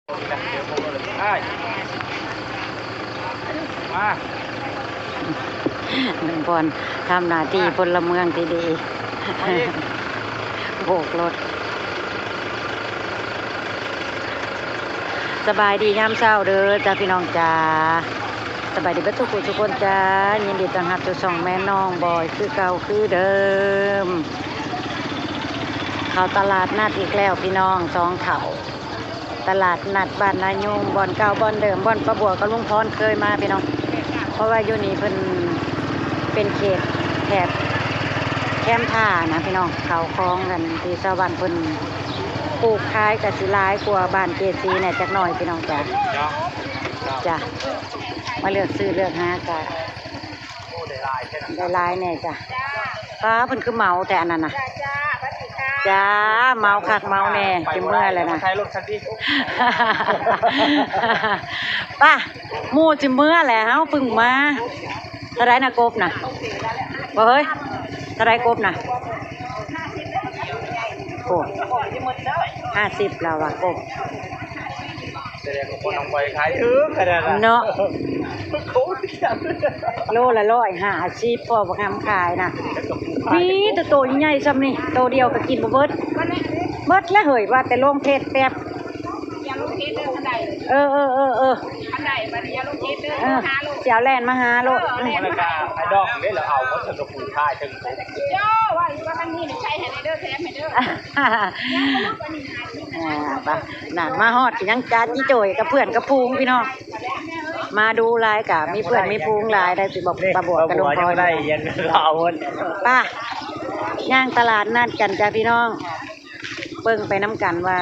ໄປ ມາ ລຸງພອນທຳໜ້າທີ່ພົນລະເມືອງທີ່ດີ ໂບກລົດ. ສະບາຍດີຍາມເຊົ້າເດີຈ້າ ພີ່ນ້ອງຈ້າ. ສະບາຍດີເບິດທຸກຜູ້ທຸກຄົນຈ້າ. ຍິນດີຕ້ອນຮັບສູ່ຊ່ອງແມ່ນ້ອງບອຍຄືເກົ່າຄືເດີມ. ເຂົ້າຕະຫຼາດນັດອີກແລ້ວພີ່ນ້ອງ ສອງເຖົ້າ. ຕະຫຼາດນັດບ້ານນາຍູງ ບ່ອນເກົ່າບ່ອນເດີມ ບ່ອນປ້າບົວກັບລຸງພອນເຄີຍມາພີ່ນ້ອງ. ເພາະວ່າຢູ່ນີ້ເພິ່ນເປັນເຂດແຖບແຄມທ່ານະພີ່ນ້ອງ. ເຂົ້າຂອງກັນທີ່ຊາວບ້ານເພິ່ນປູກຂາຍກະຊິຫຼາຍກວ່າບ້ານເຈສີແດ່ຈັກໜ້ອຍພີ່ນ້ອງຈ້າ. ຈ້າ ມາເລືອກຊື້ເລືອກຫາກະ ໄດ້ຫຼາຍແດ່ຈ້າ. ປ້າ ເພິ່ນຄືເມົາແທ້ອັນນັ້ນນະ. ຈ້າ ເມົາຄັກເມົາແນ່ ຊິເມືອແລ້ວນະ. ໄປ ໝູ່ຊິເມືອແລ້ວ ເຮົາເພິ່ງມາ. ເທົ່າໃດນະກົບນະ? ບໍ່ເຮີ້ຍ ເທົ່າໃດກົບນະ? ໂອ້ ຫ້າສິບລາວວ່າກົບ. ແສດງວ່າຄົນນ້ອງໄວຂາຍຖືກຂະໜາດນັ້ນເນາະ. ໂລລະຮ້ອຍຫ້າສິບ ພໍບັກຫຳຂາຍນະ. ມີແຕ່ໂຕໃຫຍ່ຊ່ຳນີ້ ໂຕດຽວກໍກິນບໍ່ເບິດ. ເບິດແລ້ວເຮີ້ຍ ວ່າແຕ່ລົງເພັດແປັບ. ຢ່າລົງເພັດເດີ ຄັນໃດ. ເອີໆໆໆ ຄັນໃດບັດນີ້ຢ່າລົງເພັດເດີ. ເອີ ຫາໂລດ ຊິເອົາແລ່ນມາຫາໂລດ. ເອີ ແລ່ນມາຫາ ໄອ້ດອກເດ້ ລາວເອົາໝົດ ເຖິງກະປູຂາຍເຖິງ ໂອ້ ວ່າ ວ່າທາງນີ້ໃສ່ໃຫ້ແດ່ເດີ ແຖມໃຫ້ເດີ. ອ່າ ໄປ ນັ້ນ ມາຮອດກໍຍັງຈາຈິໂຈຍກັບເພື່ອນກັບຝູງພີ່ນ້ອງ. ມາດູຫຼາຍກະມີເພື່ອນມີຝູງຫຼາຍໄດ໋ ຊິບອກປ້າບົວກັບລຸງພອນ. ໄປ ຍ່າງຕະຫຼາດນັດກັນຈ້າພີ່ນ້ອງ. ເບິ່ງໄປນຳກັນວ່າ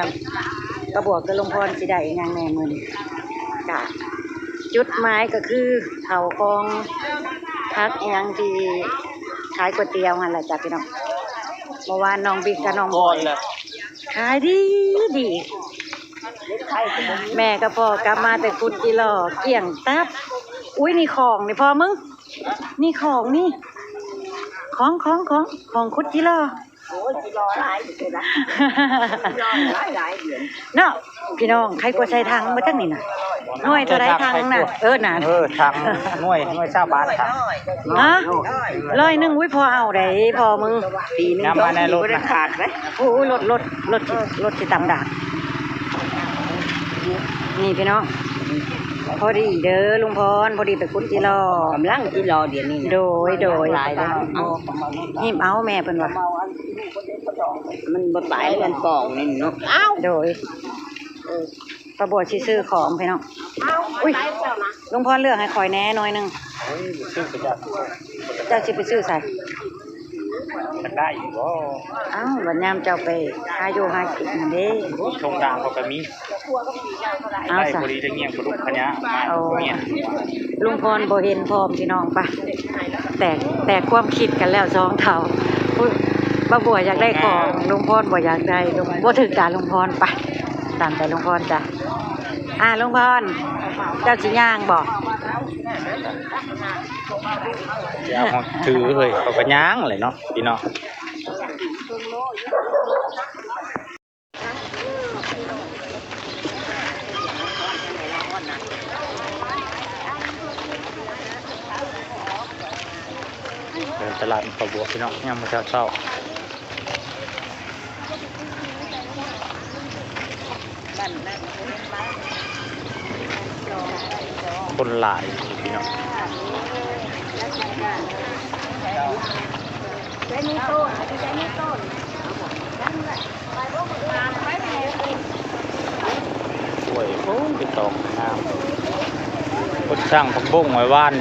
ປ້າບົວກັບລຸງພອນຊິໄດ້ອີ່ຫຍັງແດ່ມື້ນີ້. ກະຈຸດໝາຍກໍຄືເຂົ້າຂອງ ຜັກອີ່ຫຍັງທີ່ຂາຍກ໋ວຍຕຽວຫັ້ນແຫຼະຈ້າພີ່ນ້ອງ. ເມື່ອວານນ້ອງບິກກັບນ້ອງບອຍ ຂາຍດີດີ. ແມ່ກັບພໍ່ກັບມາແຕ່ຂຸດຈີ່ລໍ ກ້ຽງຕັບ. ອຸ້ຍ ນີ້ຂອງນີ້ພໍ່ມຶງ ນີ້ຂອງນີ້ ຂອງ ຂອງ ຂອງ ຂອງຂຸດຈີ່ລໍ. ໂອ້ຍ ຈີ່ລໍຫຼາຍຢູ່ເດ້ນະ ຈີ່ລໍຫຼາຍໆ ເນາະພີ່ນ້ອງ. ໃຜກວ່າໃສ່ຖັງເບິດທັງນີ້ນະ. ໜ່ວຍເທົ່າໃດຖັງນະ? ເອີ ນັ້ນ ເອີ ຖັງ ໜ່ວຍ ໜ່ວຍຊາວບາດ ຖັງ ຮະ ຮ້ອຍໜຶ່ງ. ອຸ້ຍ ພໍເອົາໄດ໋ ພໍມຶງ ປີໜຶ່ງ ນຳມາໃນລົດນະ ຂາດເດ້. ໂອ້ຍ ລົດ ລົດ ລົດ ລົດຊິຕຳດາກ. ນີ້ພີ່ນ້ອງ ພໍດີເດີລຸງພອນ ພໍດີໄປຂຸດຈີ່ລໍ. ກຳລັງຈີ່ລໍດຽວນີ້. ໂດຍ ໂດຍ ຫຼາຍເດ້. ເອົາ ຮີບເອົາແມ່ເພິ່ນວ່າ ມັນບໍ່ຕາຍ ມັນປ່ອງນີ້ເນາະ. ອ້າວ ໂດຍ ປ້າບົວຊິຊື້ຂອງພີ່ນ້ອງ. ອຸ້ຍ ລຸງພອນເລືອກໃຫ້ຂ້ອຍແດ່ໜ່ວຍໜຶ່ງ. ເຈົ້າຊິໄປຊື້ໃສ? ຢາກໄດ້ຢູ່ບໍ່? ອ້າວ ບັດຍາມເຈົ້າໄປຫາຢູ່ຫາກິນຫັ້ນເດ້. ໂອ້ ຖົງດາງເຂົາກໍມີ. ເອົາ ໄດ້ ຊະ ພໍດີໄດ້ງຽງປາດຸກຂະຍະມາ. ໂອ້ ເມຍ ລຸງພອນບໍ່ເຫັນພ້ອມພີ່ນ້ອງ. ໄປ ແຕກ ແຕກຄວາມຄິດກັນແລ້ວສອງເຖົ້າ. ປ້າບົວຢາກໄດ້ຂອງ ລຸງພອນບໍ່ຢາກໄດ້ ລຸງ ບໍ່ຖືກຕາລຸງພອນ. ໄປ ຕາມໃຈລຸງພອນຈ້າ. ອ່າ ລຸງພອນ ເຈົ້າຊິຍ່າງບໍ່? ຢ່າມາຖືເຮີ້ຍ ເຂົາກໍຍ່າງແຫຼະເນາະພີ່ນ້ອງ. ເດີນຕະຫຼາດຂອບວກພີ່ນ້ອງ ຍາມມື້ເຊົ້າໆ. ຄົນຫຼາຍພີ່ນ້ອງ. ໂອ້ຍ ໂອ້ຍ ເປັນຕອງງາມ. ເພິ່ນສັ່ງຜັກບົ້ງໄວ້ຫວ່ານ.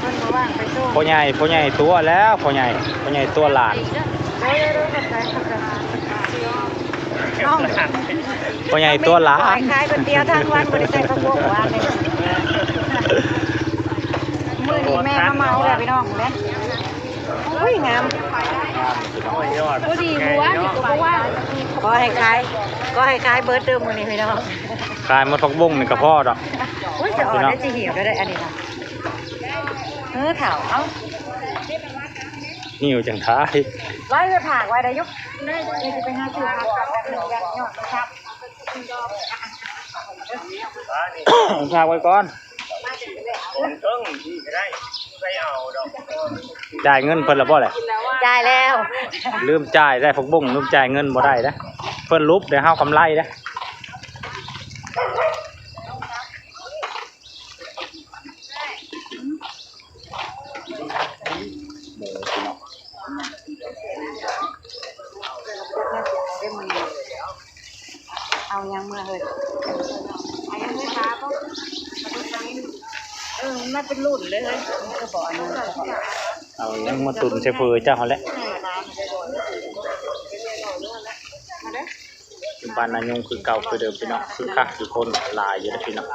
ເພິ່ນບໍ່ວ່າງໄປໂຊ. ພໍ່ໃຫຍ່ ພໍ່ໃຫຍ່ຕົວະແລ້ວ ພໍ່ໃຫຍ່ ພໍ່ໃຫຍ່ຕົວະຫຼານ. ໂດຍ ໂດຍ ໂດຍ ຂອບໃຈ ຂອບໃຈ. ນ້ອງ ພໍ່ໃຫຍ່ຕົວະຫຼານ. ຂາຍ ຂາຍກ໋ວຍຕຽວທັງວັນ ບໍ່ໄດ້ໃສ່ຜັກບົ້ງຫວານເດ້. ມື້ນີ້ແມ່ມາເໝົາແລ້ວພີ່ນ້ອງເດ້. ອຸ້ຍ ງາມ ງາມພີ່ນ້ອງ. ພໍດີຫົວນີ້ກໍບໍ່ວ່າງ. ຂໍໃຫ້ຂາຍ ຂໍໃຫ້ຂາຍເບິດເດີມື້ນີ້ພີ່ນ້ອງ. ຂາຍໝົດຜັກບົ້ງນີ້ກໍພໍດອກ. ອຸ້ຍ ສະອອນໄດ້ຊິຫິວໄດ້ອັນນີ້ນະ. ເອີ ເຖົ້າ ເອົາ ຫິວຈັ່ງໄດ້. ໄວ້ໄປຝາກໄວ້ໄດ້ຢູ່. ໄດ້ ໄດ້ ຊິໄປຫາຊື້ຜັກກັບແບບໜຶ່ງ ຢ້ານຍອດມັນທັບ. ຝາກໄວ້ກ່ອນ. ຈ່າຍເງິນເພິ່ນແລ້ວບໍ່ແຫຼະ? ຈ່າຍແລ້ວ. ລືມຈ່າຍໄດ໋ ຜັກບົ້ງ ລືມຈ່າຍເງິນບໍ່ໄດ້ເດ້. ເພິ່ນຫຼຸບໄດ໋ ເຮົາກຳໄລເດ້. ເອົາຫຍັງມາເຮີ້ຍ? ເອົາຫຍັງເຮີ້ຍ? ປາບໍ່? ເອີ ມັນເປັນລຸ້ນເລີຍເຮີ້ຍ. ມັນຄືບໍ່ອັນນັ້ນ. ເອົາຫຍັງມາຕຸ່ນໃສ່ເຝີເຈົ້າຫັ້ນແຫຼະ. ມາເດີ. ຢູ່ບ້ານນາຍຸງຄືເກົ່າຄືເດີມພີ່ນ້ອງ, ຄືຄັກຄືຄົນຫຼາຍຢູ່ເດ້ພີ່ນ້ອງ.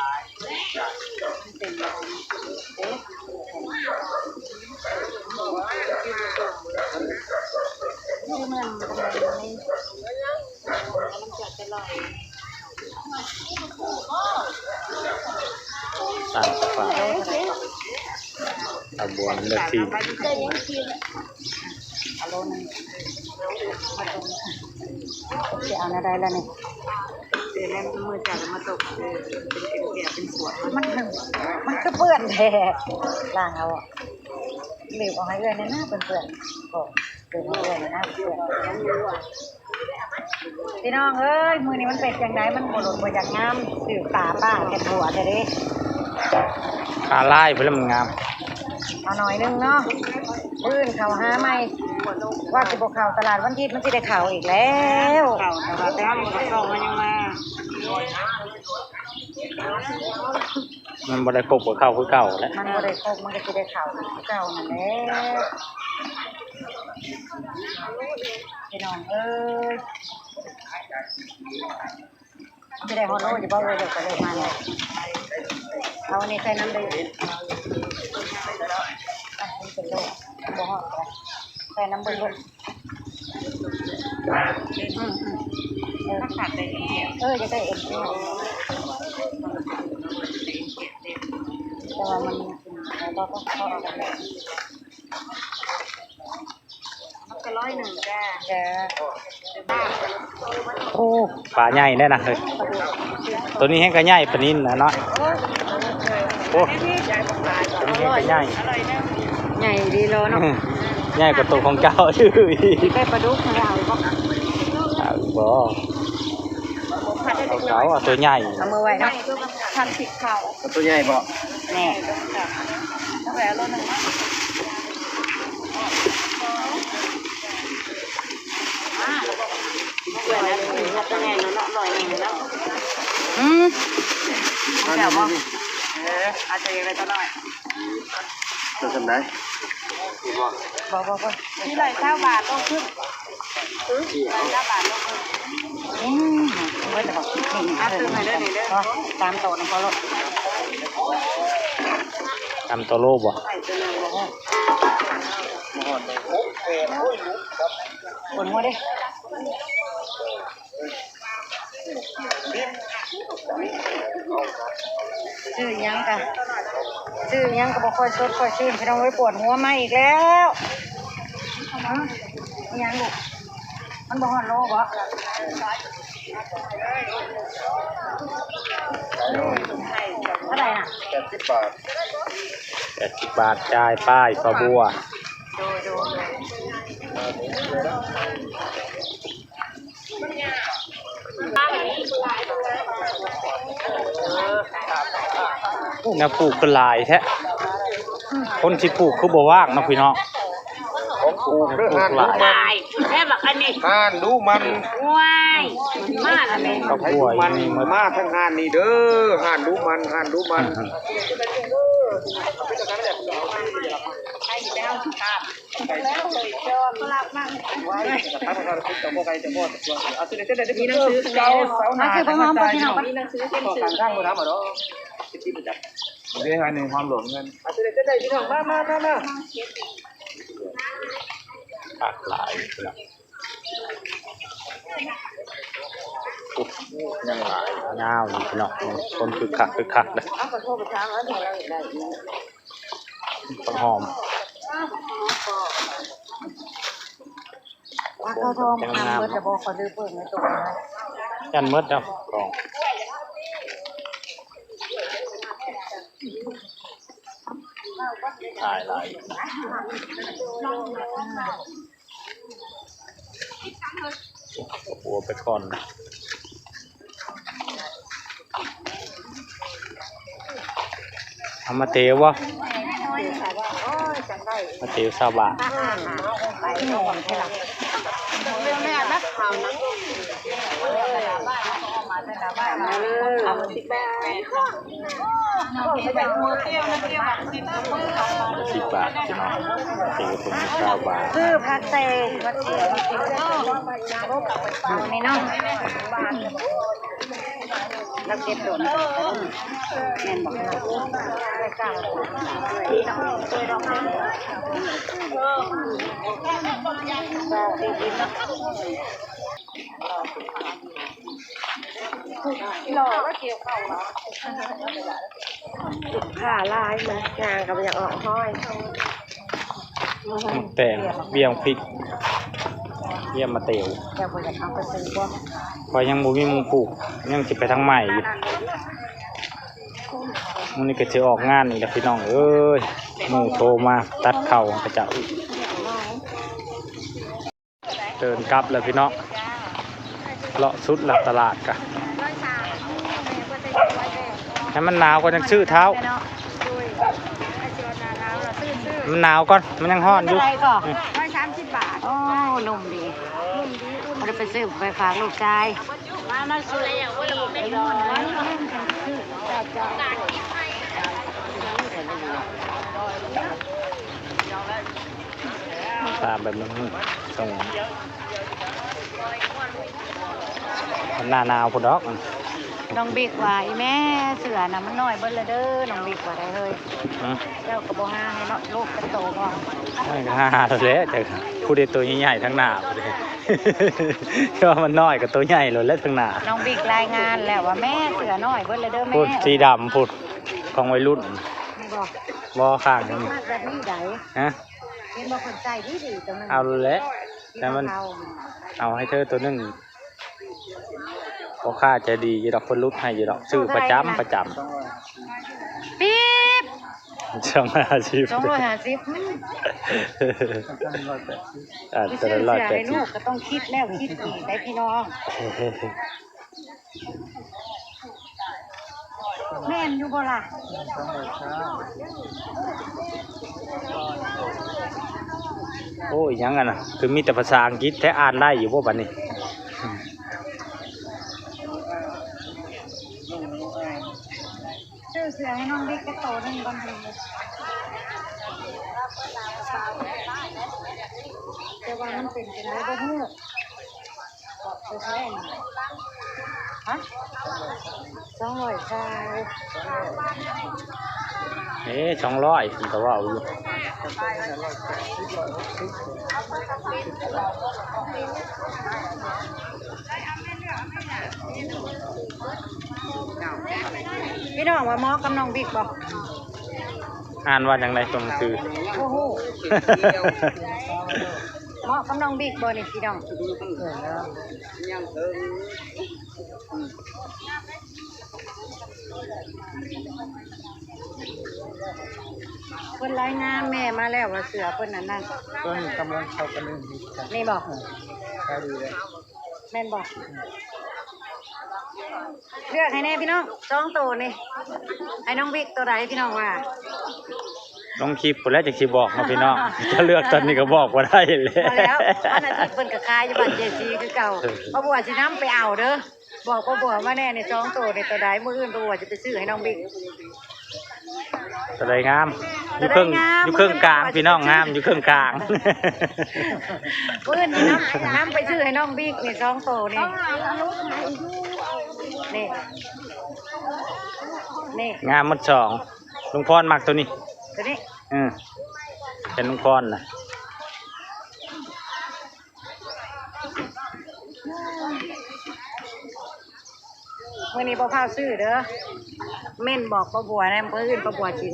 ຕາມສະບາຍ. ເອົາບວນເລືອກທີ່ ເອົາໂລໜຶ່ງ. ຊິເອົາແນວໃດລະນີ້? ເອີ ແລ້ວມືຈັບມາຕົກ ເອີ ເປັນ ເປັນແກ້ວເປັນຂວດ. ມັນ ມັນຄືເປື້ອນແທ້. ລ້າງເອົາ ບີບອອກໃຫ້ເອື້ອຍແດ່ນະ ເປື້ອນໆ. ໂອ້ ບີບໃຫ້ເອື້ອຍແດ່ນະ ເປື້ອນ. ພີ່ນ້ອງເອີຍ ມື້ນີ້ມັນເປັນຈັ່ງໃດ? ມັນບໍ່ລົດບໍ່ຢາກງາມ ຖືກຕາປ້າແກ່ຜົວແທ້ເດ້. ຂາລາຍພຸ້ນລະມັນງາມ. ເອົາໜ້ອຍໜຶ່ງເນາະ ມື້ອື່ນເຂົ້າຫາໃໝ່. ວ່າຊິບໍ່ເຂົ້າຕະຫຼາດວັນທິດ ມັນຊິໄດ້ເຂົ້າອີກແລ້ວ. ເຂົ້າ ແຕ່ວ່າ ແຕ່ວ່າມັນກໍເຂົ້າ ມັນຍັງມາ. ມັນບໍ່ໄດ້ຄົບກໍເຂົ້າຄືເກົ່າແຫຼະ. ມັນບໍ່ໄດ້ຄົບ ມັນກໍຊິໄດ້ເຂົ້າຄືເກົ່ານັ້ນແຫຼະ ພີ່ນ້ອງເອີຍ. ຊິໄດ້ຮອດໂລຢູ່ບໍ່ເອີຍ? ດຽວກໍໄດ້ມາແລ້ວ. ເອົາອັນນີ້ໃສ່ນຳເດີ. ອ່ະ ມັນເປັນໂລ ບໍ່ຮອດກໍໄດ້ ໃສ່ນຳເບິ່ງໂລດ. ອືມໆ ເອີ ເອີ ຢາກໄດ້ເອັນ ແຕ່ວ່າມັນ ບໍ່ ບໍ່ ບໍ່ເອົາໄປແລ້ວ. ມັນກໍຮ້ອຍໜຶ່ງຈ້າ. ຈ້າ. ໂອ້ ປາໃຫຍ່ແດ່ນະເຮີ້ຍ. ໂຕນີ້ແຮງກະໃຫຍ່ປານນີ້ນະເນາະ. ໂອ້ ໂຕນີ້ແຮງກະໃຫຍ່. ໃຫຍ່ດີໂລເນາະ. ໃຫຍ່ກວ່າໂຕຂອງເຈົ້າອີກ. ໄດ້ປາດຸກໃຫ້ເອົາບໍ່? ເອົາບໍ່? ເອົາ ເອົາໂຕໃຫຍ່. ເອົາມືໄວ້ເນາະ. ຜັດຜິດເຂົາ. ເອົາໂຕໃຫຍ່ບໍ່? ແນ່. ເອົາໄປເອົາໂລໜຶ່ງເນາະ. ອືມ ແຊບບໍ່? ເອີ ອາດຈະຢາກໄດ້ຕົວນ້ອຍ. ຕົວສ່ຳໃດ? ບໍ່ ບໍ່ ບໍ່ ມີຮ້ອຍຊາວບາດໂລຄຶ່ງ. ອືມ ຮ້ອຍຊາວບາດໂລຄຶ່ງ. ອືມ ເບິດແລ້ວບໍ່? ນີ້ ເອົາຕື່ມໃຫ້ເດີນີ້ເດີ. ອໍ ສາມໂຕນຳພໍໂລດ. ສາມໂຕໂລບໍ່? ປວດຫົວເດ້. ຊື້ຫຍັງກະ ຊື້ຫຍັງກະບໍ່ຄ່ອຍສົດຄ່ອຍຊື່ນ ພີ່ນ້ອງເອີຍ. ປວດຫົວມາອີກແລ້ວ. ຫື ອີຫຍັງລູກ? ມັນບໍ່ຮອດໂລບໍ່? ເທົ່າໃດນະ? ແປດສິບບາດ. ແປດສິບບາດ ຈ່າຍໄປ ຊາວບົວ. ໂດຍ ໂດຍ ໂດຍ. ໂອ້ ແນວປູກຄືຫຼາຍແທ້. ຄົນຊິປູກຄືບໍ່ວ່າງເນາະພີ່ນ້ອງ. ຂອງປູກເດີ ຮ້ານດູມັນ ຮ້ານດູມັນ. ໂອ້ຍ ມາແລ້ວແມ່. ຮ້ານດູມັນ ມາທາງຮ້ານນີ້ເດີ ຮ້ານດູມັນ ຮ້ານດູມັນ. ມີໜັງສືຂ້າງໃນ. ເອົາໃຫ້ເພິ່ນເອົາ ເອົາໃຫ້ເພິ່ນເອົາ. ເອົາໃຫ້ເພິ່ນເອົາ ເອົາໃຫ້ເພິ່ນເອົາ. ເອົາໃຫ້ເພິ່ນເອົາ ເອົາໃຫ້ເພິ່ນເອົາ. ເອົາໃຫ້ເພິ່ນເອົາ ເອົາໃຫ້ເພິ່ນເອົາ. ເອົາໃຫ້ເພິ່ນເອົາ ເອົາໃຫ້ເພິ່ນເອົາ. ເອົາໃຫ້ເພິ່ນເອົາ ເອົາໃຫ້ເພິ່ນເອົາ. ຄັກຫຼາຍພີ່ນ້ອງ. ໂອ້ ຍັງຫຼາຍຍາວຢູ່ພີ່ນ້ອງ. ຄົນຄຶກຄັກ ຄຶກຄັກເດ້. ຜັກຫອມ ຜັກເຂົ້າທອງ ຍັງງາມ. ເບິດແລ້ວບໍ່? ຂໍລືມເບິ່ງໃນໂຕ. ຢ້ານໝົດແລ້ວ. ກອງ ຫຼາຍໆ ໂອ້ ເອົາໄປກ່ອນ. ເອົາມາເຕວບໍ່? ມາເຕວຊາວບາດ. ສິບບາດ ພີ່ນ້ອງ ເຕວຖົງຊາວບາດ. ຊື້ຜັກແຕ່ ນີ້ເນາະ. ແມ່ນບໍ່? ລູກຄ້າຫຼາຍ ມາຍ່າງກໍບໍ່ຢາກອອກຫ້ອຍ. ໝາກແຕງ ບ້ຽງພິກ ບ້ຽງມາເຕວ. ເຈົ້າບໍ່ຢາກເອົາໄປປູກບໍ່? ຂ້ອຍຍັງບໍ່ມີໝ່ອງປູກ ຍັງຊິໄປທາງໃໝ່ຢູ່. ມື້ນີ້ກໍຊິອອກງານອີກແລ້ວພີ່ນ້ອງເອີຍ ໝູ່ໂທມາຕັດເຂົ້າຂະເຈົ້າອີກ. ເດີນກັບແລ້ວພີ່ນ້ອງ ເລາະສຸດລະຕະຫຼາດກະ ໃຫ້ມັນໜາວກ່ອນຈັ່ງຊື້ທ້າວ. ມັນໜາວກ່ອນ ມັນຍັງຮ້ອນຢູ່. ເທົ່າໃດກໍ? ຮ້ອຍສາມສິບບາດ. ໂອ້ ນຸ່ມດີ ນຸ່ມດີ ບໍ່ໄດ້ໄປຊື້ໄປຝາກລູກຊາຍ. ມາ ມາຊື້. ຕາມໄປເບິ່ງ ຊ່ວງໜ້າໜາວພຸ້ນດອກ. ນ້ອງບິກວ່າ ອີແມ່ ເສື້ອນະມັນນ້ອຍເບິດລະເດີ ນ້ອງບິກວ່າໄດ໋ເຮີ້ຍ. ເຈົ້າກໍບໍ່ຫາໃຫ້ເນາະ ລູກເປັນໂຕບໍ່? ຫາແຫຼະ ແຕ່ຜູ້ໃດໂຕໃຫຍ່ໆ ທາງໜ້າ ແຕ່ວ່າມັນນ້ອຍກໍໂຕໃຫຍ່ໂລດແຫຼະທາງໜ້າ. ນ້ອງບິກລາຍງານແລ້ວວ່າ ແມ່ ເສື້ອນ້ອຍເບິດລະເດີແມ່ ພຸ້ນ ສີດຳພຸ້ນ ຂອງໄວລຸ້ນ. ນີ້ບໍ່? ບໍ່ ຂ້າງນີ້ ມັກແບບນີ້ໃດ໋. ຮະ? ເຫັນບໍ່ ເພິ່ນໃສ່ດີໆ ຕົວໜຶ່ງ ເອົາແຫຼະ ແຕ່ມັນ ເອົາໃຫ້ເທີຕົວໜຶ່ງ. ພໍ່ຄ້າໃຈດີຢູ່ດອກ ເພິ່ນຫຼຸດໃຫ້ຢູ່ດອກ ຊື້ປະຈຳ ປະຈຳ. ປີບ ສອງຮ້ອຍຫ້າສິບ ສອງຮ້ອຍຫ້າສິບ. ອ່າ ໄປຊື້ເສື້ອໃຫ້ລູກກໍຕ້ອງຄິດແລ້ວຄິດອີກໄດ໋ພີ່ນ້ອງ. ແມ່ນຢູ່ບໍ່ລະ? ໂອ້ຍ ຫຍັງອັນນະ ຄືມີແຕ່ພາສາອັງກິດແທ້ ອ່ານໄດ້ຢູ່ບໍ່ບັດນີ້? ຊື້ເສື້ອໃຫ້ນ້ອງເດັກຈັກໂຕໜຶ່ງກ່ອນ ແຕ່ວ່າມັນເປັນຈັ່ງໃດບໍ່ຮູ້. ຮະ? ສອງຮ້ອຍຊາວ. ເອີ ສອງຮ້ອຍ ເພິ່ນກໍເວົ້າຢູ່. ພີ່ນ້ອງວ່າເໝາະກັບນ້ອງບິກບໍ່? ອ່ານວ່າຈັ່ງໃດຕົວໜັງສື? ບໍ່ຮູ້. ເໝາະກັບນ້ອງບິກບໍ່ນີ້ພີ່ນ້ອງ? ເພິ່ນລາຍງານແມ່ມາແລ້ວວ່າເສື້ອເພິ່ນອັນນັ້ນ. ຕົວນີ້ກຳລັງເຂົ້າກັນຢູ່. ນີ້ບໍ່? ເອີ ຂາຍດີເດ້. ແມ່ນບໍ່? ເລືອກໃຫ້ແດ່ພີ່ນ້ອງ ສອງໂຕນີ້ ໃຫ້ນ້ອງບິກໂຕໃດພີ່ນ້ອງວ່າ? ລົງຄລິບພຸ້ນແຫຼະ ຈັ່ງຊິບອກເນາະພີ່ນ້ອງ. ຖ້າເລືອກຕອນນີ້ກໍບອກບໍ່ໄດ້ແຫຼະ. ບໍ່ແລ້ວ ວັນອາທິດເພິ່ນກໍຂາຍຢູ່ບ້ານເຈຊີຄືເກົ່າ. ປ້າບົວຊິນຳໄປເອົາເດີ. ບອກປ້າບົວມາແດ່ນີ້ ສອງໂຕນີ້ໂຕໃດ? ມື້ອື່ນປ້າບົວຊິໄປຊື້ໃຫ້ນ້ອງບິກ. ໂຕໃດງາມ? ຢູ່ເຄິ່ງ ໂຕໃດງາມ? ຢູ່ເຄິ່ງກາງພີ່ນ້ອງ ງາມຢູ່ເຄິ່ງກາງ. ມື້ອື່ນນຳ ນຳໄປຊື້ໃຫ້ນ້ອງບິກນີ້ ສອງໂຕນີ້. ນີ້ ນີ້ ງາມໝົດສອງ. ລຸງພອນມັກໂຕນີ້ ໂຕນີ້. ເອີ ເປັນລຸງພອນນະ. ມື້ນີ້ບໍ່ພາວຊື້ເດີ ເມັ້ນບອກປ້າບົວແດ່ ມື້ອື່ນປ້າບົວຊິ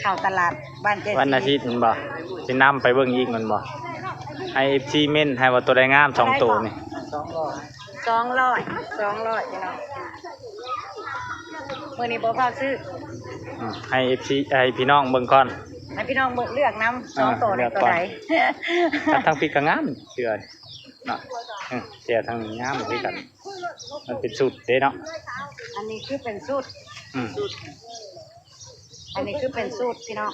ເຂົ້າຕະຫຼາດບ້ານເຈຊີ ວັນອາທິດແມ່ນບໍ່? ຊິນຳໄປເບິ່ງອີກແມ່ນບໍ່? ໃຫ້ເອັຟຊີເມັ້ນໃຫ້ວ່າໂຕໃດງາມ ສອງໂຕນີ້. ສອງຮ້ອຍ ສອງຮ້ອຍ ສອງຮ້ອຍ ພີ່ນ້ອງ. ມື້ນີ້ບໍ່ພາຊື້ ອືມ ໃຫ້ເອັຟຊີ ໃຫ້ພີ່ນ້ອງເບິ່ງກ່ອນ ໃຫ້ພີ່ນ້ອງເບິ່ງເລືອກນຳ ເອີ ສອງໂຕນີ້ ເລືອກ ໂຕໃດ ກັນ ທັງພີ້ກໍງາມເສື້ອເນາະ ເອີ ເສື້ອທັງນີ້ງາມຄືກັນ ມັນເປັນຊຸດເດ້ເນາະ ອັນນີ້ຄືເປັນຊຸດ ອືມ ອັນນີ້ຄືເປັນຊຸດພີ່ນ້ອງ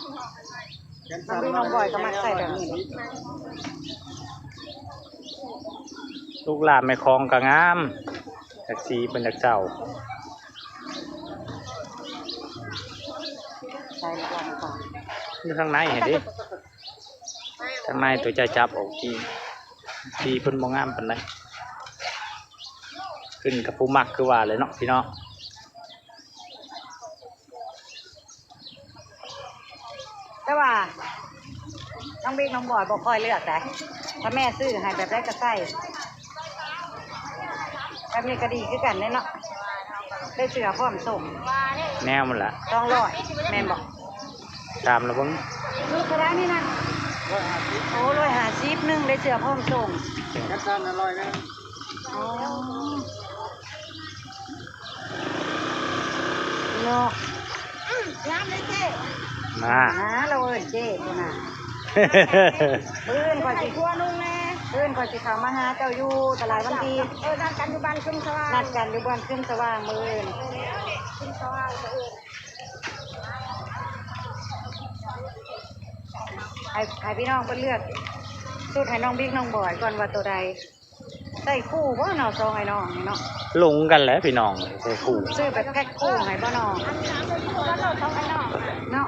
ນ້ອງບິງນ້ອງບອຍກໍມັກໃສ່ແບບນີ້ ລູກຫຼານແມ່ຂອງກໍງາມ ແທັກຊີເພິ່ນຢາກເຊົ່າ ໃສ່ລະບໍ່ ຢູ່ທາງໃນຫັ້ນເດ້ ທາງໃນຕົວຈະຈັບອອກຈີ່ ຈີ່ເພິ່ນບໍ່ງາມປານໃດ ຂຶ້ນກັບຜູ້ມັກຄືວ່າແຫຼະເນາະພີ່ນ້ອງ. ແຕ່ວ່ານ້ອງບິກນ້ອງບອຍບໍ່ຄ່ອຍເລືອກໃດ ຖ້າແມ່ຊື້ໃຫ້ແບບໃດກໍໃສ່ ແບບນີ້ກໍດີຄືກັນເດ້ເນາະ ໄດ້ເສື້ອພ້ອມສົ່ງ ແນວມັນລະ ສອງຮ້ອຍ ແມ່ນບໍ່? ຖາມລະເບິ່ງ ຄືເທົ່າໃດນີ້ນະ? ໂອ້ ຮ້ອຍຫ້າສິບ ໜຶ່ງ ໄດ້ເສື້ອພ້ອມສົ່ງ ຈັດສານຮ້ອຍໜຶ່ງ ອໍ ເນາະ ອືມ ງາມເດ້ເຈ້ ນະ ຫາລະເອີ້ນເຈ້ພຸ້ນນະ ມື້ອື່ນຂ້ອຍຊິ ໃຫ້ຜົວນຸ່ງແດ່ ມື້ອື່ນຂ້ອຍຊິເຂົ້າມາຫາເຈົ້າຢູ່ຕະຫຼາດວັນທີ ເອີ ນັດກັນຢູ່ບ້ານຂຶ້ນສະຫວ່າງ ນັດກັນຢູ່ບ້ານຂຶ້ນສະຫວ່າງມື້ອື່ນ ຂຶ້ນສະຫວ່າງມື້ອື່ນ ໃຫ້ ໃຫ້ພີ່ນ້ອງເພິ່ນເລືອກຊຸດໃຫ້ນ້ອງບິກນ້ອງບອຍກ່ອນວ່າໂຕໃດ ໃສ່ຄູ່ບໍ່ເນາະ ສອງອ້າຍນ້ອງນີ້ເນາະ ຫຼົງກັນແຫຼະພີ່ນ້ອງ ໃສ່ຄູ່ ຊື້ແບບແພັກຄູ່ໃຫ້ບໍ່ນ້ອງ ເນາະ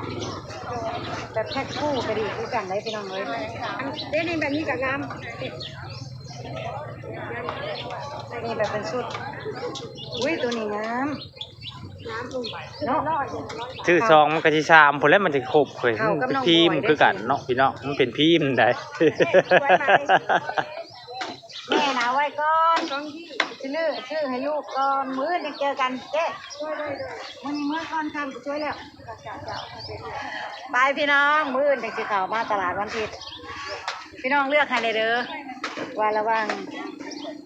ແບບແພັກຄູ່ກໍດີຄືກັນໄດ໋ພີ່ນ້ອງເອີຍ ອັນ ເດ້ນີ້ ແບບນີ້ກໍງາມ ນີ້ແບບເປັນຊຸດ ອຸ້ຍ ໂຕນີ້ງາມ ເນາະ ຊື້ສອງມັນກໍຊິສາມພຸ້ນແຫຼະ ມັນຊິຄົບເຮີ້ຍ ມັນເປັນພີມຄືກັນເນາະພີ່ນ້ອງ ມັນເປັນພີມໃດ໋ ແມ່ນະ ເອົາໄວ້ກ່ອນ ຊື້ ຊື້ໃຫ້ລູກກ່ອນ ມື້ອື່ນຈັ່ງເຈີກັນເຈ້ ມື້ນີ້ເມືອກ່ອນຄ່ຳ ໄປພີ່ນ້ອງ ມື້ອື່ນຈັ່ງຊິເຂົ້າມາຕະຫຼາດວັນທິດ ພີ່ນ້ອງເລືອກໃຫ້ແດ່ເດີ ວ່າລະຫວ່າງ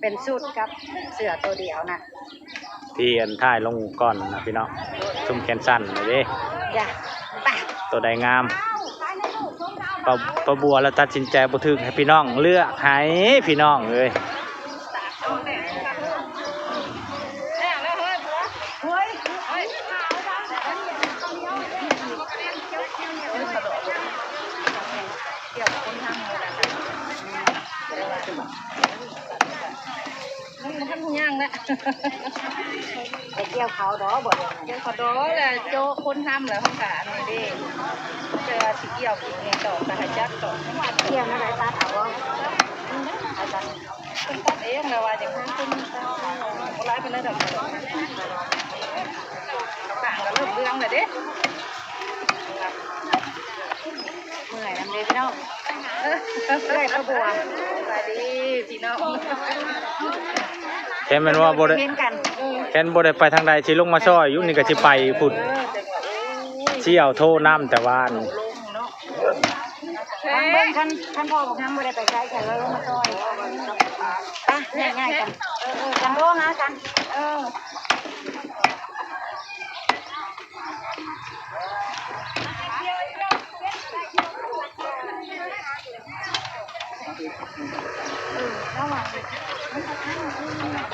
ເປັນຊຸດກັບເສື້ອໂຕດຽວນະ ທີ່ອັນຖ່າຍລົງກ່ອນນະພີ່ນ້ອງ ຊຸມແຂນສັ້ນນີ້ເດ້ ຈ້ະ ໄປ ໂຕໃດງາມ ປ້າ ປ້າບົວລະຕັດສິນໃຈບໍ່ຖືກ ໃຫ້ພີ່ນ້ອງເລືອກໃຫ້ພີ່ນ້ອງເອີຍ ມັນບໍ່ທັນຮູ້ຫຍັງນະ ໄປກ່ຽວເຂົ້າດອກ ບໍ່ໄດ້ກ່ຽວເຂົ້າດອກ ແລ້ວໂຈະຄົນທຳແລ້ວ ເຮົາກະອັນນີ້ເດ້ ແຕ່ວ່າຊິກ່ຽວອີກນີ້ດອກ ກະໃຫ້ຈັກດອກ ກ່ຽວແນວໃດ ຕັດເອົາບໍ່? ເພິ່ນຕັດເອງ ແລ້ວວ່າຢາກໃຫ້ຄົນຕັດ ບໍ່ຫຼາຍປານໃດດອກ ຕ່າງກະເລີ່ມເຫຼືອງແລ້ວເດ້. ເມື່ອຍນຳເດ້ພີ່ນ້ອງ ເອື້ອຍຂະບວນ ສະບາຍດີພີ່ນ້ອງ ແຄ່ແມ່ນວ່າບໍ່ໄດ້ ເຫັນກັນ ແຄ່ບໍ່ໄດ້ໄປທາງໃດ ຊິລົງມາຊ່ອຍຢູ່ນີ້ ກໍຊິໄປພຸ້ນ ຊິເອົາໂທນຳແຕ່ວ່ານີ້ ເບິ່ງຄັນ ຄັນພໍ່ບັກຫຳບໍ່ໄດ້ໄປໃສ ກໍເລີຍລົງມາຊ່ອຍ ໄປ ແຍກຍ້າຍກັນ ເອີ ເອີ ຈັງໂທຫາກັນ ເອີ.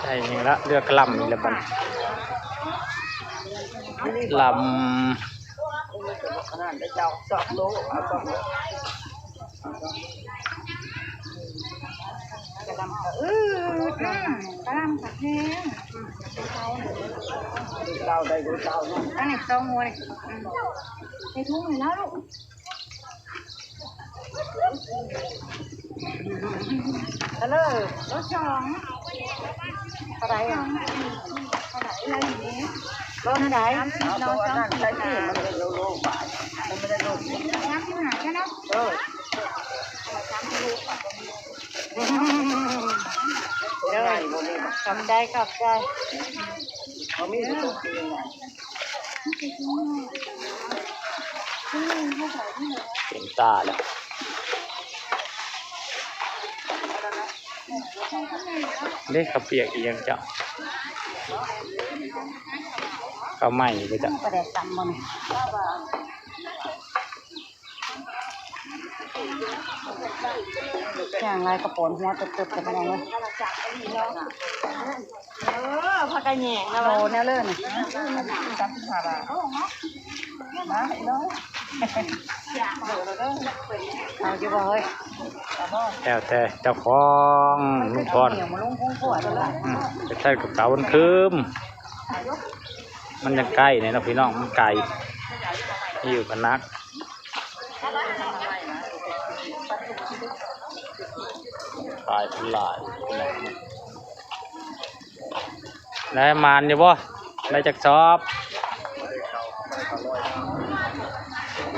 ໄດ້ນີ້ລະ ເລືອກກະຫຼ່ຳນີ້ລະບັດ ກະຫຼ່ຳ ກະຫຼ່ຳກະອືດ ອືມ ກະຫຼ່ຳກະແພງ ອືມ ເອົາໄດ້ ເອົາໄດ້ ອັນນີ້ສອງຫົວນີ້ ອືມ ໃສ່ຖົງໃຫ້ລາວລູກ ກະເລີ ໂລສອງ ເທົ່າໃດ ເທົ່າໃດ ໂລເທົ່າໃດ ສາມສິບ ໂລສອງ ສາມສິບຫ້າ ເຈົ້າເນາະ ເອີ. ເດີ ຂອບໃຈ ຂອບໃຈ ເປັນຕາແລ້ວ ເດ້ ເຂົ້າປຽກອີ່ຫຍັງເຈົ້າ. ເຂົ້າໃໝ່ບໍ່ຈັກ ປາແດກຕຳບໍ່ນີ້ ຍ່າງຫຼາຍກະປອນຫົວຕຶບໆ ເລີຍພີ່ນ້ອງເອີຍ. ເອີ ຜັກກະແຍງນະ ໂລແນວເລີນ ສາມສິບຫ້າບາດ ມາເນາະ ເອົາຢູ່ບໍ່ເຮີ້ຍ ເອົາບໍ່ ແລ້ວແຕ່ເຈົ້າຂອງ ລຸງພອນ ອືມ ໄປໃສ່ກັບເຕົາມັນຄືມ ມັນຍັງໄກແດ່ເນາະພີ່ນ້ອງ ມັນໄກ ມີຢູ່ພະນັກ ຫຼາຍ ຫຼາຍ ໄດ້ໝານຢູ່ບໍ່? ໄດ້ຈັກສອບ?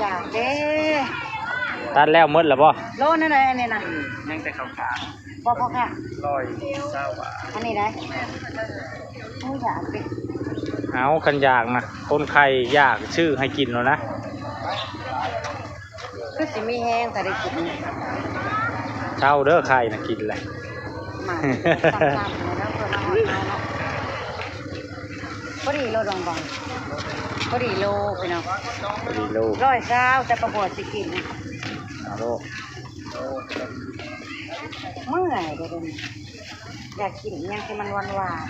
ຢາກເດ້ ຕັດແລ້ວໝົດແລ້ວບໍ່? ໂລເທົ່າໃດອັນນີ້ນະ? ຍັງແຕ່ເຂົ້າຂາງ ບໍ່ ພໍ່ຄ້າ ຮ້ອຍຊາວບາດ ອັນນີ້ໄດ໋ ໂອ້ ຢາກເດ້ ເອົາ ຄັນຢາກນະ ຄົນໄຂ້ຢາກຊື້ໃຫ້ກິນໂລດນະ. ຄືຊິມີແຮງຖ້າໄດ້ກິນ ເຊົາເດີ ໄຂ່ນະກິນແຫຼະ ມາ ຊ້ຳໆ ເນາະ ເພື່ອມາຮອດເຮົາເນາະ ພໍດີໂລດອງບອງ ພໍດີໂລພີ່ນ້ອງ ພໍດີໂລ ຮ້ອຍຊາວ ແຕ່ປາບົວຊິກິນ ເອົາໂລດ ເມື່ອຍເດ້ ດຽວນີ້ ຢາກກິນອີ່ຫຍັງທີ່ມັນຫວານໆ.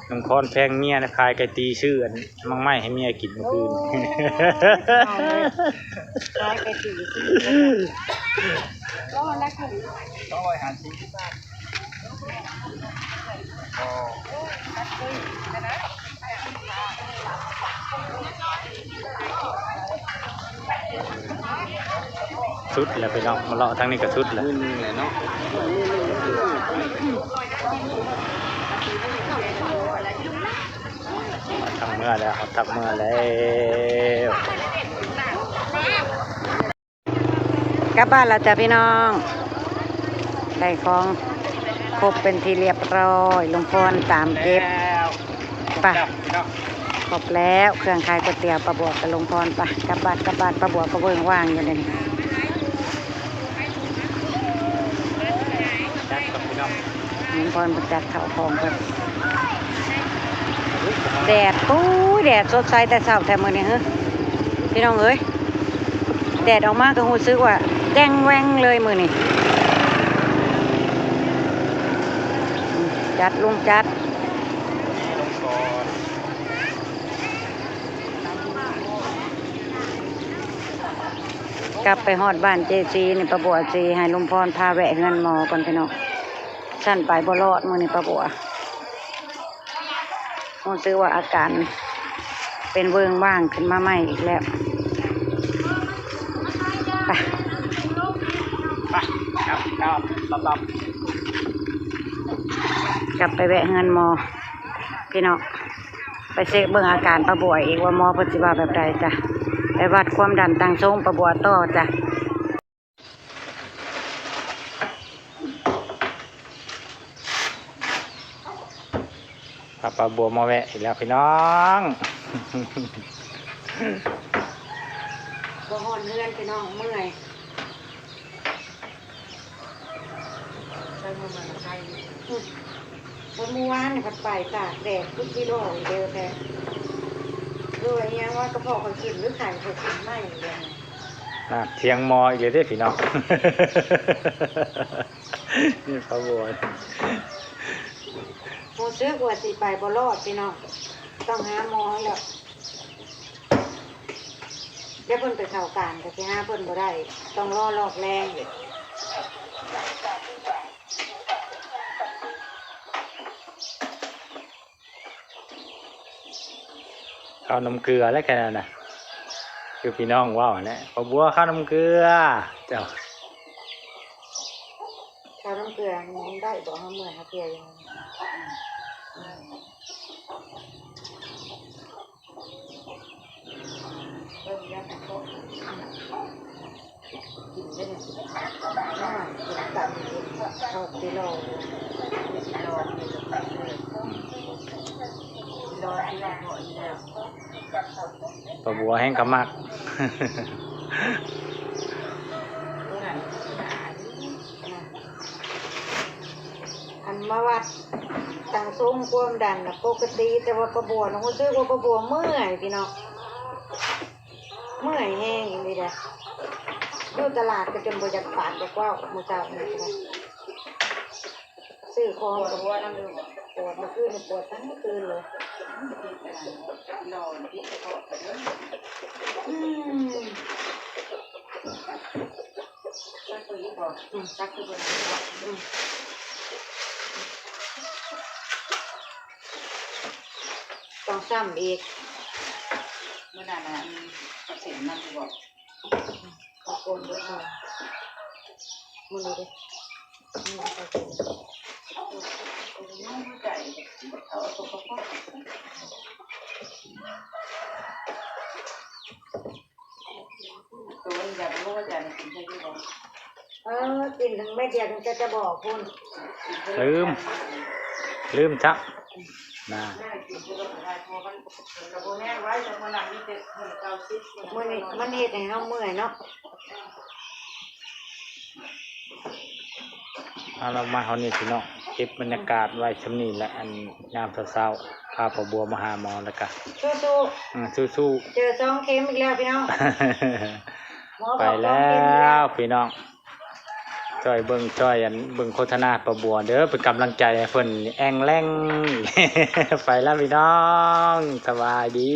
ລຸງພອນແພງເມຍນະ ຂາຍໄກ່ຕີ ຊື້ອັນໝາກໄມ້ໃຫ້ເມຍກິນມື້ຄືນ ໂອ້ຍ ຂາຍໄກ່ຕີຊື້ ໂລລະສອງຮ້ອຍຫ້າສິບ ສຸດແລ້ວພີ່ນ້ອງ ມາເລາະທາງນີ້ກໍສຸດແລ້ວ ທາງເມືອແລ້ວ ທາງເມືອແລ້ວ. ກັບບ້ານແລ້ວຈ້າພີ່ນ້ອງ ໄດ້ຂອງຄົບເປັນທີ່ລຽບຮ້ອຍ ລຸງພອນຕາມເກັບ ໄປ ຄົບແລ້ວ ເຄື່ອງຂາຍກ໋ວຍຕຽວ ປາບົວກັບລຸງພອນ ໄປ ກັບບ້ານ ກັບບ້ານ ປາບົວກໍເວີ້ງວ່າງຢູ່ນີ້ ລຸງພອນເພິ່ນຈັດເຂົ້າຂອງເພິ່ນ ແດດ ໂອ້ຍ ແດດສົດໃສແຕ່ເຊົ້າແທ້ມື້ນີ້ເຮີ ພີ່ນ້ອງເອີຍ ແດດອອກມາກໍຮູ້ສຶກວ່າແຈ້ງແວ່ງເລີຍມື້ນີ້ ຈັດລຸງຈັດ ກັບໄປຮອດບ້ານເຈຊີນີ້ ປາບົວຊິໃຫ້ລຸງພອນພາແວະເຮືອນໝໍກ່ອນພີ່ນ້ອງ ຊັ້ນໄປບໍ່ລອດມື້ນີ້ປາບົວ ຮູ້ສຶກວ່າອາການເປັນເວີ້ງວ່າງຂຶ້ນມາໃໝ່ອີກແລ້ວ ໄປ ໄປ ກັບ ກັບ ກັບ ກັບໄປແວະເຮືອນໝໍພີ່ນ້ອງ ໄປເຊັກເບິ່ງອາການປາບົວອີກວ່າໝໍເພິ່ນຊິວ່າແບບໃດຈ້ະ ໄປວັດຄວາມດັນຕັ້ງຊົງປາບົວຕໍ່ຈ້ະ. ພາປາບົວມາແວະອີກແລ້ວພີ່ນ້ອງ ບໍ່ຮອດເຮືອນພີ່ນ້ອງ ເມື່ອຍ ໄປເມືອງນາໄທ ອືມ ເມື່ອວານນີ້ພັດໄປຕາກແດດຄືກິໂລເດີແທ້ ຫຼືວ່າອີ່ຫຍັງວ່າກະເພາະຂ້ອຍຂຶ້ນ ຫຼືໄຂ້ຂ້ອຍຂຶ້ນໃໝ່ເດ ນະ ຖຽງໝໍອີກແລ້ວເດ້ພີ່ນ້ອງ ນີ້ປາບົວ ຮູ້ສຶກວ່າຊິໄປບໍ່ລອດພີ່ນ້ອງ ຕ້ອງຫາໝໍແລ້ວ ດຽວເພິ່ນໄປເຂົ້າການກໍຊິຫາເພິ່ນບໍ່ໄດ້ ຕ້ອງລໍລອກແລງ. ເຂົ້ານ້ຳເກືອແຫຼະ ແຄ່ນັ້ນນະ ຄືພີ່ນ້ອງເວົ້າຫັ້ນແຫຼະ ປາບົວເຂົ້ານ້ຳເກືອ ເຈົ້າ ເຂົ້ານ້ຳເກືອມັນໄດ້ບໍ່ ເຮົາເມື່ອຍເຮົາເພຍຢູ່ ເບິ່ງແລ້ວກໍ ກິນໄດ້ນີ້ ອາ ກິນຕຳເຂົ້າໄປລອງ ລອງ ລອງ ລອງ ລອງ ປາບົວແຮງກະມັກ ອາ ມາວັດຕັ້ງສົງຄວາມດັນນະປົກກະຕິ, ແຕ່ວ່າປ້າບົວນະຮູ້ສຶກວ່າປ້າບົວເມື່ອຍພີ່ນ້ອງ, ເມື່ອຍແຮງອີ່ຫຼີເດ້. ຢູ່ຕະຫຼາດກໍຈົນບໍ່ຢາກປາກຢາກເວົ້າມື້ເຊົ້ານີ້ກໍໄດ້. ຊື້ຂອງ ປວດຫົວນຳຢູ່ບໍ່? ປວດ ເມື່ອຄືນນີ້ປວດທັງຄືນເລີຍ. ນອນຕິດກະເພາະກະເດີ. ອືມ ຕັກຄືບໍ່? ຕັກຄືບໍ່ໄດ້. ອືມ ຕ້ອງຊ້ຳອີກ. ມື້ນັ້ນນະ ເອົາເສັ້ນນຳຢູ່ບໍ່? ເອົາໂກນເບິດມື້ ມື້ນີ້ເດ້. ເອີ ກິນເຖິງເມັດດຽວຈຶ່ງຈະ ຈະບອກພຸ້ນ. ລືມ ລືມຊະນະ. ມື້ນີ້ມັນເຮັດໃຫ້ເຮົາເມື່ອຍເນາະ. ເອົາລະ ມາເທົ່ານີ້ພີ່ນ້ອງ ເກັບບັນຍາກາດໄວ້ຊ່ຳນີ້ແຫຼະ. ອັນຍາມເຊົ້າໆ ພາປ້າບົວມາຫາໝໍ ແລ້ວກະສູ້ໆ ອືມ ສູ້ໆ. ເຈີສອງເຂັມອີກແລ້ວພີ່ນ້ອງ. ໄປແລ້ວພີ່ນ້ອງ, ຊ່ອຍເບິ່ງ ຊ່ອຍອັນເບິ່ງໂຄສະນາປ້າບົວເດີ ເປັນກຳລັງໃຈໃຫ້ເພິ່ນແອ່ງແລ່ງ. ໄປແລ້ວພີ່ນ້ອງ ສະບາຍດີ.